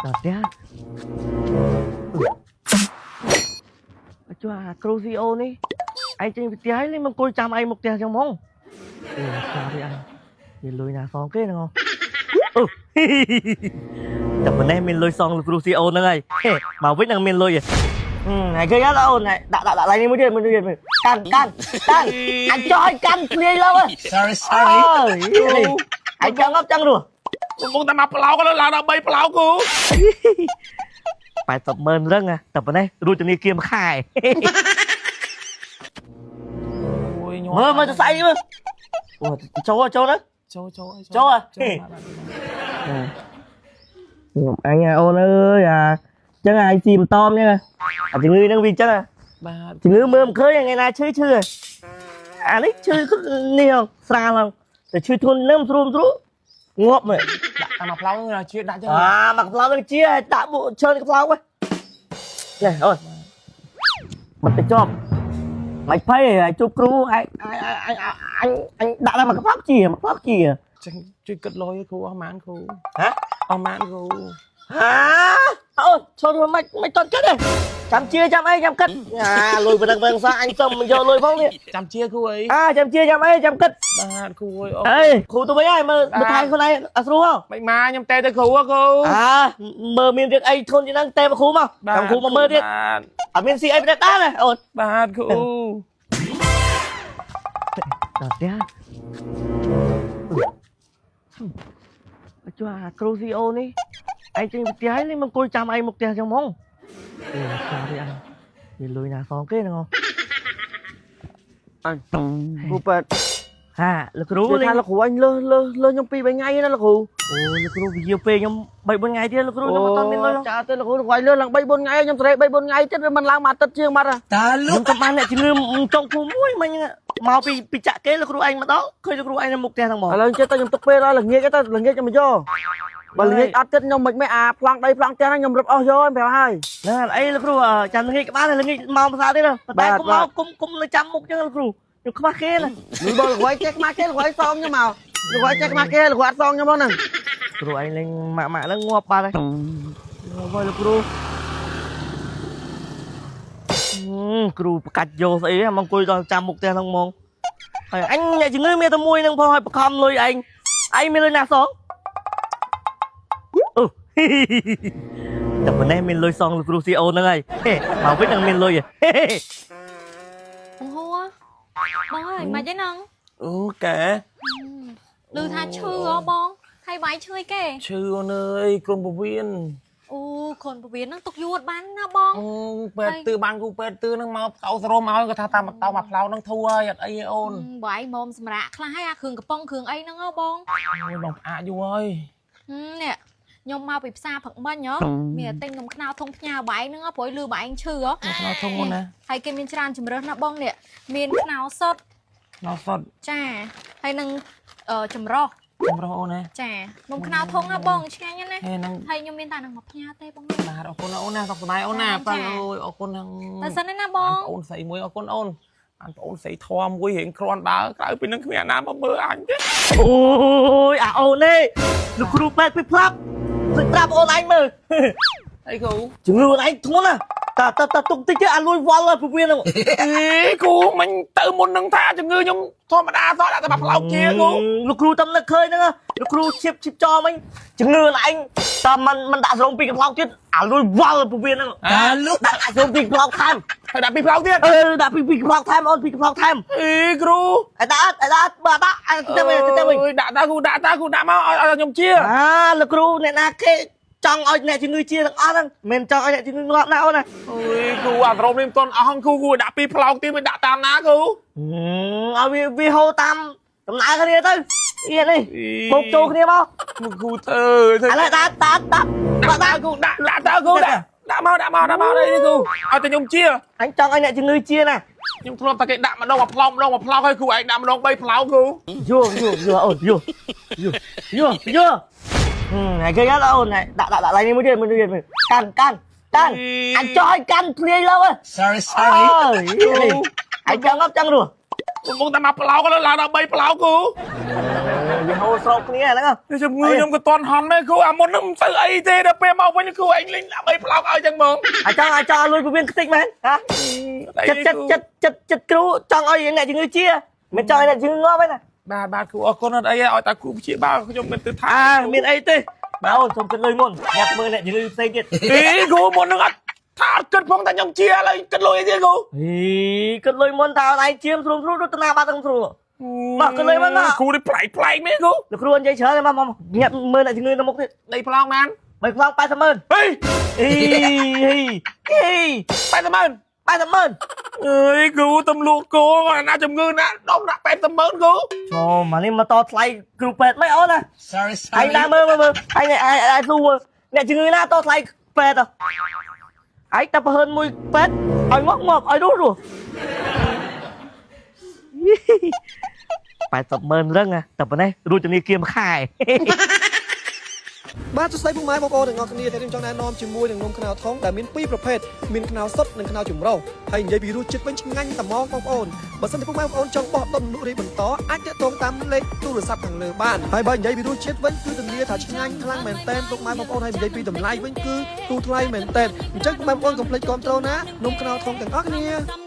ដល់ផ្ទះអឺជួយអាគ្រូ CEO នេះឯងចេញពីផ្ទះហើយលេងមកអង្គុយចាំឯងមកផ្ទះចឹងហ្មងអឺស្លាប់ឯងមានលុយណាសងគេហ្នឹងអូតែប៉ុណ្ណេះមានលុយសងលោកគ្រូ CEO ហ្នឹងហើយមកវិញនឹងមានលុយហ៎ហើយគេអត់អូនដាក់ដាក់ដាក់ឡៃនេះមួយទៀតមួយទៀតកាន់កាន់កាន់អញចោះឲ្យកាន់ភ្លាយលើ Sorry, អើ sorry. យអញចង់អត់ចង់រស់ កំពុងតែមកប្លោកឡើងដល់3ប្លោកគូ 80ម៉ឺនរឹងតែប៉ុណ្ណេះរួចធនាគារមួយខែ អូយញ មើលមើលទៅស្អីមើលអូចូលចូលទៅ ចូលចូល ចូលហ៎ខ្ញុំអញអូនអើយអាចឹងអាយស៊ីបន្តមចឹងអាជំងឺហ្នឹងវាចឹង បាទ ជំងឺមើលមិនឃើញថ្ងៃណាឈឺឈឺអានេះឈឺនេះស្រាលហ្នឹងតែឈឺធ្ងន់ហ្នឹងស្រួលស្រួលងាប់មើល ដាក់តាមមកប្លោកជាដាក់ចឹង អាមកផ្លោនឹងជាឲ្យដាក់បុឈើនឹងផ្លោហ្នឹងនេះអូនមិនទៅជាប់មិនភ័យឲ្យជួបគ្រូឲ្យអញអញអញដាក់ដល់មកផ្លោជាមកផ្លោជា ចឹងជួយគិតលុយគ្រូអស់ម៉ានគ្រូ ហ៎ អស់ម៉ានគ្រូ ហាអូនចូលទៅមិនមិនតន់គិតទេចាំជាចាំអីចាំគិតអាលុយប៉ុណ្ណឹងប៉ុណ្ណឹងសោះអញសុំយកលុយផងនេះ ចាំជាគ្រូអី អាចាំជាចាំអីចាំគិត បាទគ្រូអើយអូ អេគ្រូទៅវិញហើយមើលមើលថែខ្លួនឯងអត់ស្រួលហ៎ មិនមកខ្ញុំទេទៅគ្រូគ្រូ អាមើលមានរឿងអីធន់ជាងហ្នឹងទេមកគ្រូមកចាំគ្រូមកមើលទៀត បាទ អត់មានស៊ីអីប្រេតដែរណាអូន បាទគ្រូ ដល់ផ្ទះជួយអាគ្រូ CEO នេះឯងចេញពីផ្ទះហើយលេងមកអង្គុយចាំឯងមកផ្ទះចឹងហ្មងអឺស្លាប់ឯងមានលុយណាសងគេហ្នឹង អញគ្រូពេទ្យ ហាលោកគ្រូ និយាយ លេង ថាលោកគ្រូអញលើសលើសលើសខ្ញុំពីរបីថ្ងៃណាលោកគ្រូ អូលោកគ្រូវិយាពេលខ្ញុំ3 4ថ្ងៃទៀតលោកគ្រូខ្ញុំអត់ទាន់មានលុយ ចាទេលោកគ្រូលោកគ្រូអញលើសឡើង3 4ថ្ងៃខ្ញុំស្រេក3 4ថ្ងៃទៀតវាមិនឡើងមួយអាទិត្យជាងបាត់ហ៎ ខ្ញុំក៏បានអ្នកជំងឺចុងភូមិមួយមិញមកពីពីចាក់គេលោកគ្រូឯងមកដល់ឃើញលោកគ្រូឯងនៅមុខផ្ទះហ្នឹងហ្មង ឥឡូវចេះតែខ្ញុំទុកពេលដល់ល្ងាចទៅល្ងាចខ្ញុំមកយកបើល្ងាចអត់ទៀតខ្ញុំមិនមិនអាប្លង់ដីប្លង់ផ្ទះហ្នឹងខ្ញុំរឹបអស់យកហើយប្រាប់ហើយ ហ្នឹងអីលោកគ្រូចាំល្ងាចក៏បានល្ងាចមកភាសាទៀតប៉ុន្តែកុំមកគុំគុំនៅចាំមុខចឹងលោកគ្រូខ្ញុំខ្មាស់គេណា លុយបើលោកគ្រូឯងចេះខ្មាស់គេលោកគ្រូឯងសងខ្ញុំមកលោកគ្រូឯងចេះខ្មាស់គេលោកគ្រូអត់សងខ្ញុំហ្នឹង គ្រូឯងលេងម៉ាក់ម៉ាក់ហ្នឹងងាប់បាត់ហើយងាប់ហើយលោកគ្រូគ្រូប្រកាច់យកស្អីមកអង្គុយដល់ចាំមុខផ្ទះហ្នឹងហ្មងហើយអញអ្នកជំងឺមានតែមួយហ្នឹងផងហើយបខំលុយឯងឯងមានលុយណាសងអូតែប៉ុណ្ណេះមានលុយសងលោកគ្រូ CEO ហ្នឹងហើយមកវិញនឹងមានលុយ បងហួរបងអើយមិនទេហ្នឹង អូកែ ឮថាឈឺហ៎បងហើយបាយឈឺអីគេ ឈឺអូនអើយគ្រុនពវៀន អូគ្រុនពវៀនហ្នឹងទុកយួតបានណាបង អូពេទ្យទឺបានគ្រូពេទ្យទឺហ្នឹងមកតោសរោមឲ្យគាត់ថាតាមតោមកផ្លោកហ្នឹងធូរហើយអត់អីទេអូន បាយមុំសម្រាប់ខ្លះហើយអាគ្រឿងកំប៉ុងគ្រឿងអីហ្នឹងហ៎បង អូយបងផ្អាកយូរហើយ នេះខ្ញុំមកពីផ្សារផឹកមិញហ៎មានតែទិញនំខ្នោធុងផ្ញើបាយហ្នឹងហ៎ព្រោះលឺបាយឈឺហ៎ ខ្នោធុងអូនណា ហើយគេមានច្រើនជំរើសណាបងនេះមានខ្នោសុត ខ្នោសុត ចាហើយនឹងចម្រោះ ចម្រោះអូនណា ចានំខ្នោធុងណាបងឆ្ងាញ់ណាស់ ហេហ្នឹង ហើយខ្ញុំមានតែនឹងមកផ្ញើទេបង បាទអរគុណអូនណាសុខសប្បាយអូនណាប៉ាអើយអរគុណហ្នឹង តែសិនណាបង អូនស្រីមួយអរគុណអូនបានប្អូនស្រីធមមួយរៀងគ្រាន់បើក្រៅពីនឹងគ្មានអាណាមកមើលអញទេ អូយអាអូននេះលោកគ្រូពេទ្យពីផ្លាប់ជួយប្រាប់អូនឯងមើល អីគ្រូ ជំងឺអូនឯងធ្ងន់ណាស់តាតាតាទុកតិចទៀតអាលួយវល់ហើយពវៀនហ្នឹង អេគ្រូមិញទៅមុននឹងថាជំងឺខ្ញុំធម្មតាសោះដាក់តែមកផ្លោកជាគ្រូ លោកគ្រូតំនឹកឃើញហ្នឹងលោកគ្រូឈៀបឈៀបចោមិញជំងឺអូនឯងតាមិនមិនដាក់ស្រោមពីកំប្លោកទៀតអាលួយវល់ហើយពវៀនហ្នឹង តាលុក ដាក់ស្រោមពីកំប្លោកថែម ហើយដាក់ពីផ្លោកទៀត អឺដាក់ពីពីកំប្លោកថែមអូនពីកំប្លោកថែម អេគ្រូ អីដាក់អត់អីដាក់អត់បើដាក់អីទៅវិញទៅវិញ ដាក់តាគ្រូដាក់តាគ្រូដាក់មកឲ្យខ្ញុំជា អាលោកគ្រូអ្នកណាគេចង់ឲ្យអ្នកជំងឺជាទាំងអស់ហ្នឹងមិនចង់ឲ្យអ្នកជំងឺងាប់ណាអូនណា អើយគ្រូអារម្មណ៍នេះមិនទាន់អស់គ្រូគ្រូដាក់ពីផ្លោកទៀតមិនដាក់តាមណាគ្រូ ឲ្យវាវាហូរតាមដំណើរគ្នាទៅនេះនេះបូកចូលគ្នាមក គ្រូធ្វើ ឥឡូវដាក់ដាក់ដាក់ ដាក់តាគ្រូដាក់ដាក់តាគ្រូដាក់ដាក់មកដាក់មកដាក់មកនេះគ្រូឲ្យតែខ្ញុំជា អញចង់ឲ្យអ្នកជំងឺជាណា ខ្ញុំធ្លាប់តែគេដាក់ម្ដងមួយផ្លោកម្ដងមួយផ្លោកហើយគ្រូឯងដាក់ម្ដង3ផ្លោកគ្រូ យោយោយោអូនយោយោយោយោហឹមហើយគេអត់អូនដាក់ដាក់ដាក់ឡៃនេះមួយទៀតមួយទៀតកាន់កាន់កាន់អញចោះឲ្យកាន់ភ្លាយលើ Sorry, អើ sorry. យអញចង់អត់ចង់រស់ មុនតែមកប្លោកឥឡូវឡើងដល់3ប្លោកគ្រូ វាហូរស្របគ្នាហ្នឹង នេះជំងឺខ្ញុំក៏តន់ហន់ដែរគ្រូអាមុនហ្នឹងមិនសូវអីទេដល់ពេលមកវិញគ្រូឯងលេងដាក់3ប្លោកឲ្យចឹងហ្មង អាចង់អាចង់ឲ្យលុយពវៀនខ្ទេចមែនហ៎ចិត្តចិត្តចិត្តចិត្តចិត្តគ្រូចង់ឲ្យអ្នកជំងឺជាមិនចង់ឲ្យអ្នកជំងឺងាប់ទេណា បាទបាទគ្រូអរគុណអត់អីទេឲ្យតែគ្រូព្យាបាលខ្ញុំមិនទៅថា អាមានអីទេបាទអូនសូមគិតលុយមុនញ៉ាំមើលអ្នកជំងឺផ្សេងទៀត អីគ្រូមុនហ្នឹងអត់ថាអត់គិតផងតែខ្ញុំជាឥឡូវគិតលុយអីទៀតគ្រូ អីគិតលុយមុនតើឯងជាមស្រួលស្រួលដូចតាណាបាត់ទាំងស្រួលមកគិតលុយមុនមក គ្រូនេះប្លែកប្លែកមែនគ្រូ លោកគ្រូនិយាយច្រើនមកមកញាក់មើលអ្នកជំងឺនៅមុខទៀត ដីប្លោកណាន បីប្លង់80ម៉ឺន ហេ អីអីអី 80ម៉ឺន 80ម៉ឺន អើយគ្រូទំលក់គោអាណាជំងឺណាដុំដាក់80ម៉ឺនគ្រូ ចូលមកនេះមកតថ្លៃគ្រូពេទ្យមិនអូនណា Sorry, ឯងណាមើលមើលមើលឯងឯងឯងស៊ូមើលអ្នកជំងឺណាតថ្លៃពេទ្យឯងតែប្រហើនមួយពេទ្យឲ្យងាប់ងាប់ឲ្យរស់រស់80ម៉ឺនរឹងតែប៉ុណ្ណេះរួចធនាគារមួយខែ បាទសួស្តីពុកម៉ែបងប្អូនទាំងអស់គ្នាតែខ្ញុំចង់ណែនាំជាមួយនឹងនំខ្នុរថងដែលមានពីរប្រភេទមានខ្នុរសុទ្ធនិងខ្នុរចម្រុះហើយនិយាយពីរសជាតិវិញឆ្ងាញ់តែហ្មងបងប្អូនបើសិនជាពុកម៉ែបងប្អូនចង់បោះដុំលក់រីបន្តអាចទាក់ទងតាមលេខទូរស័ព្ទខាងលើបានហើយបើនិយាយពីរសជាតិវិញគឺធានាថាឆ្ងាញ់ខ្លាំងមែនទែនពុកម៉ែបងប្អូនហើយនិយាយពីតម្លៃវិញគឺទូថ្លៃមែនទែនអញ្ចឹងពុកម៉ែបងប្អូនកុំភ្លេចគាំទ្រណានំខ្នុរថងទាំងអស់គ្នា។